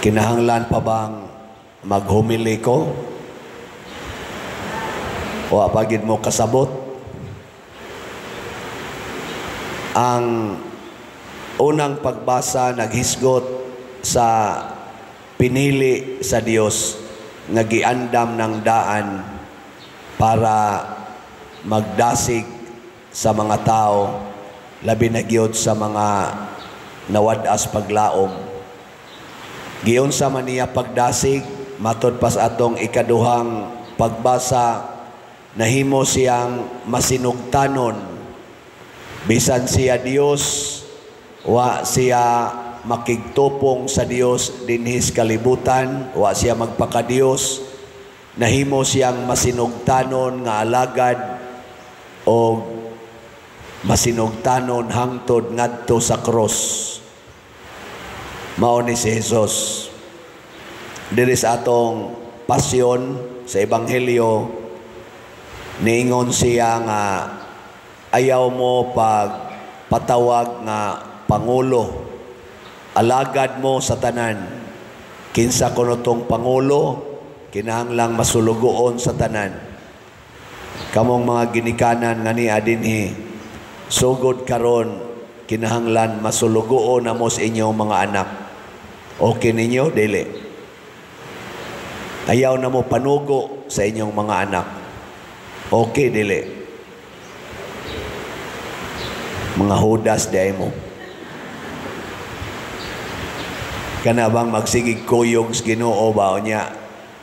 Kinahanglan pa bang maghumili ko? O pagid mo kasabot? Ang unang pagbasa naghisgot sa pinili sa Dios nga giandam ng daan para magdasig sa mga tao, labi na gyud sa mga nawad-as paglaom. Giunsa man niya pagdasig, matod pa sa atong ikaduhang pagbasa, nahimo siyang masinugtanon. Bisan siya Dios, wa siya makigtupong sa Dios dinhis kalibutan, wa siya magpakadiyos, nahimo siyang masinugtanon nga alagad o masinugtanon hangtod ngadto sa cross. Mao ni si Jesus. Diri sa atong pasyon sa ebanghelyo, niingon siya nga ayaw mo pagpatawag nga pangulo, alagad mo sa tanan. Kinsa kuno tong pangulo, kinahanglang masulugoon sa tanan. Kamong mga ginikanan nga niya dinhi, sugod karon kinahanglan masulugoon na mo sa inyong mga anak. Okay ninyo? Dili. Ayaw na mo panugo sa inyong mga anak. Okay, dili. Mga hudas di ay mo. Kana bang magsigig kuyog sa Ginoo ba o niya,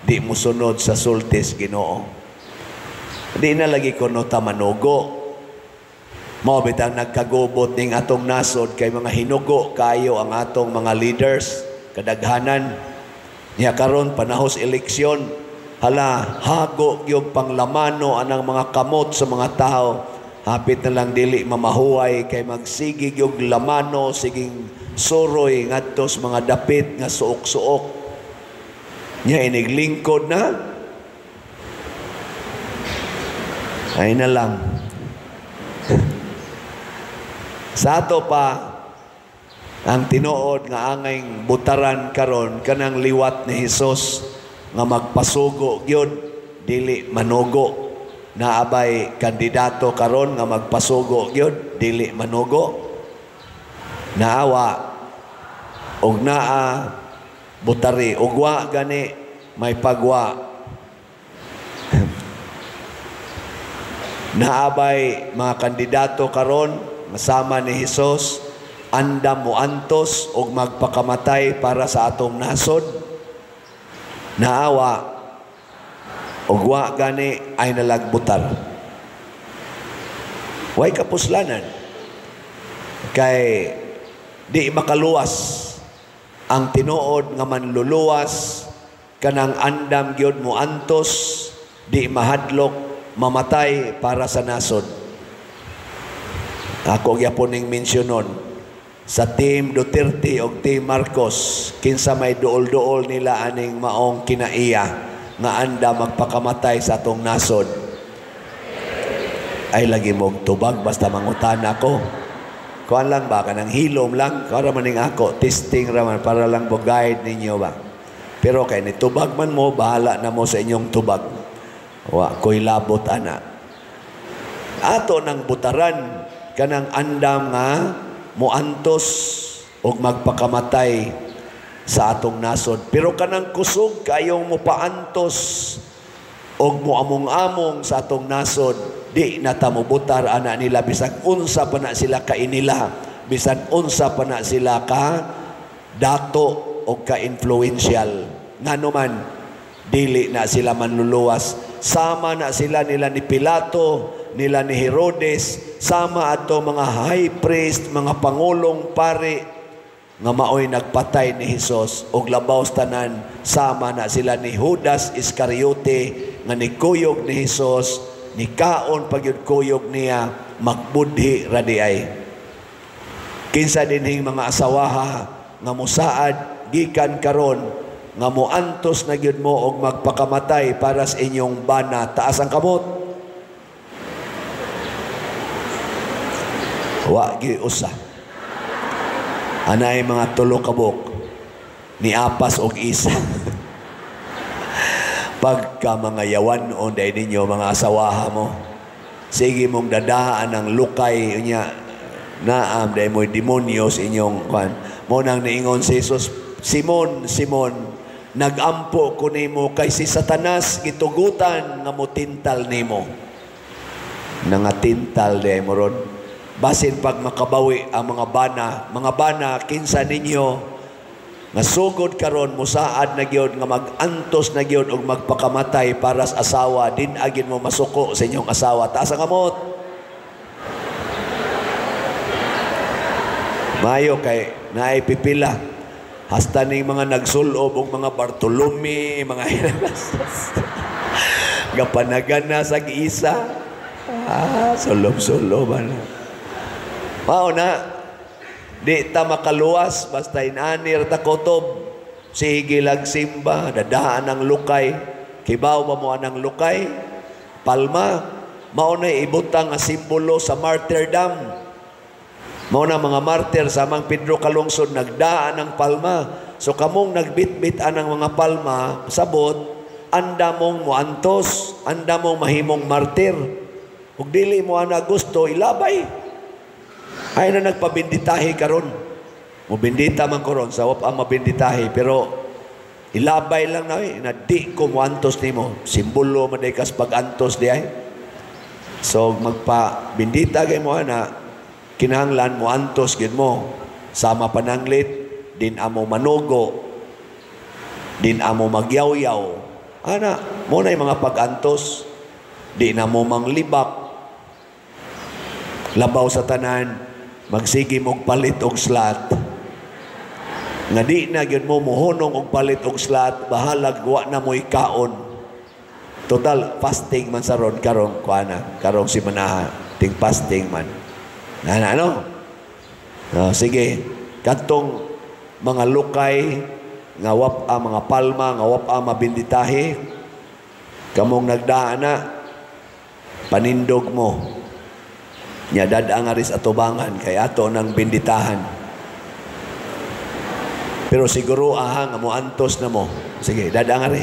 di mo sunod sa sultis Ginoo. Di na lagi kuno ta manugo. Mao bitang nagkagubot ning atong nasod kay mga hinugo kayo ang atong mga leaders kadaghanan. Niya karon panahos eleksyon, hala hago gyud panglamano anang mga kamot sa mga tao. Hapit na lang dili mamahuay kay magsigi gyud lamano, siging suroy ngadto sa mga dapit nga suok-suok. Nya iniglingkod na. Ay na lang. Sa ato pa ang tinuod nga angay butaran karon kanang liwat ni Hesus nga magpasugo gyud dili manugo. Naabay kandidato karon nga magpasugo gyud dili manugo. Naawa og naa butari og wa gani may pagwa. Naabay mga kandidato karon masama ni Hesus andam mo antos og magpakamatay para sa atong nasod. Naawa og wa gani ay nalagbutar. Way kapuslanan kay di makaluwas ang tinuod nga manluluwas kanang andam gyud mo antos, di mahadlok mamatay para sa nasod. Ako gyapon ning mensyonon sa Team Duterte og Team Marcos, kinsa may duol-duol nila aning maong kinaiya nga anda magpakamatay sa atong nasod. Ay lagi mog tubag basta mangutana ko. Kuan lang ba kanang hilom lang para maning ako testing ra man para lang mo guide ninyo ba. Pero kay ni tubag man mo, bahala na mo sa inyong tubag. Wa koy labot ana. Ato nang butaran kanang andam nga moantos og magpakamatay sa atong nasod. Pero kanang kusog kayong mopaantos og moamong-among sa atong nasod, di na ta mobutar ana nila bisan unsa pa na sila kainila, bisan unsa pa na sila ka dato og ka-influential. Ngano man dili na sila manluluwas. Sama na sila nila ni Pilato, nila ni Herodes, sama ato mga high priest, mga pangulong pari nga maoy nagpatay ni Hesus. Og labaw tanan, sama na sila ni Judas Iscariote nga nikuyog ni Hesus, nikaon pagyud kuyog niya, magbudhi ra di ay. Kinsa dinhing mga asawaha nga mosaad gikan karon nga moantos na gyud mo og magpakamatay para sa inyong bana, taas ang kamot. Wa gyud usa. Anay mga tulo ka buok. Niapas og isa. Pagka mga yawan on day ninyo mga asawaha mo. Sige mong dadaan ang lukay unya naam day mo'y demonyo sa inyong kwan. Mo nang niingon si Jesus, Simon, Simon, nagampo ko nimo kay si Satanas gitugutan nga motintal nimo. Nangatintal day mo ron. Basin pag makabawi ang mga bana kinsa ninyo nga sugod karon musaad na gyud nga magantos na gyud og magpakamatay para sa asawa, din agin mo masuko sa inyong asawa. Taas ang kamot. Mayo kay naay pipila. Hasta ning mga nagsulob og mga Bartolome, mga hinabas. Gapanagan na sa giisa. Ah, sulob-sulob ana. Mao na. Di ta makaluwas basta inanir ta kutob. Sige lag simba, dadaan ang lukay. Kibaw ba mo anang lukay? Palma, mao na ibutang nga simbolo sa martyrdom. Mao na mga martyr sa Mang Pedro Calungsod nagdaan ang palma. So kamong nagbitbit anang mga palma, sabot, anda mong muantos, anda mong mahimong martyr. Ug dili mo ana gusto, ilabay. Ay na nagpabinditahi karon. Mobindita man karon sa wap ang mabinditahi, pero ilabay lang na na di ko muantos nimo. Simbolo man day kas pag-antos di ay. So magpabindita kay mo ana, kinahanglan muantos gid mo. Sama pananglit, din amo manugo, din amo magyawyaw. Ana, mo na mga pag-antos, di na mo manglibak. Labaw sa tanan, magsige mong palit og slat. Nga di na gyud mo mohunong og palit og slat, bahalag wa na mo'y kaon. Total fasting man sa ron karong kuana, karong si manaha, ting fasting man. Na ano? No, sige, kadtong mga lukay nga wap ang mga palma, nga wap ang mabinditahi, kamong nagdaan na panindog mo. Nya dad-ang aris atubangan kay ato nang binditahan. Pero siguro aha nga moantos na mo. Sige, dad-ang ari.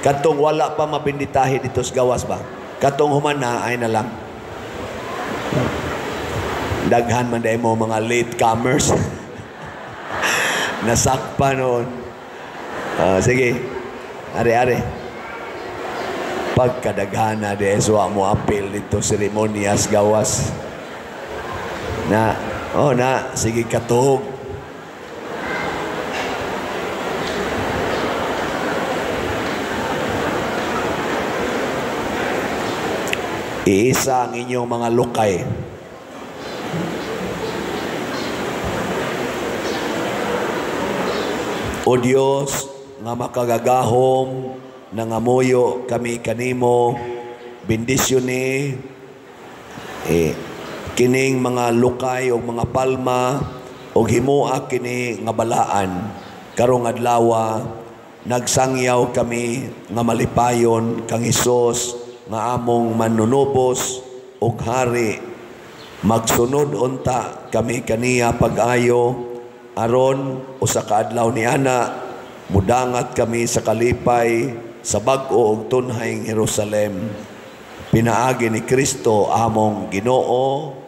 Katong wala pa mabinditahi dito sa gawas ba? Katong humana ay na lang. Daghan man day mo mga late comers. Nasakpa noon. Sige. Ari-ari. Pagkadaghana de eswa mo apil dito seremonyas gawas. Na, oh na, sige katuhog. Iisa ang inyong mga lukay. O Dios, nga makagagahom, nangamuyo kami kanimo, bendisyon ni kining mga lukay o mga palma o himoa kini nga balaan karong adlawa nagsangyaw kami nga malipayon kang Hesus nga among manunubos ug hari. Magsunod unta kami kaniya pag-ayo aron usa ka adlaw ni ana mudangat kami sa kalipay sa bag-o ug tunhayng Jerusalem. Pinaagi ni Kristo among Ginoo.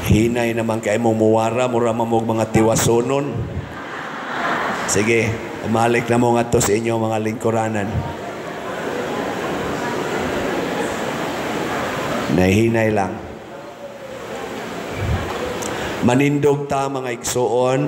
Hinay naman kay mo muwara, mura man mog mga tiwasonon. Sige, umalik na mo ngadto sa inyo mga lingkuranan. Nahinay lang. Manindog ta, mga igsuon.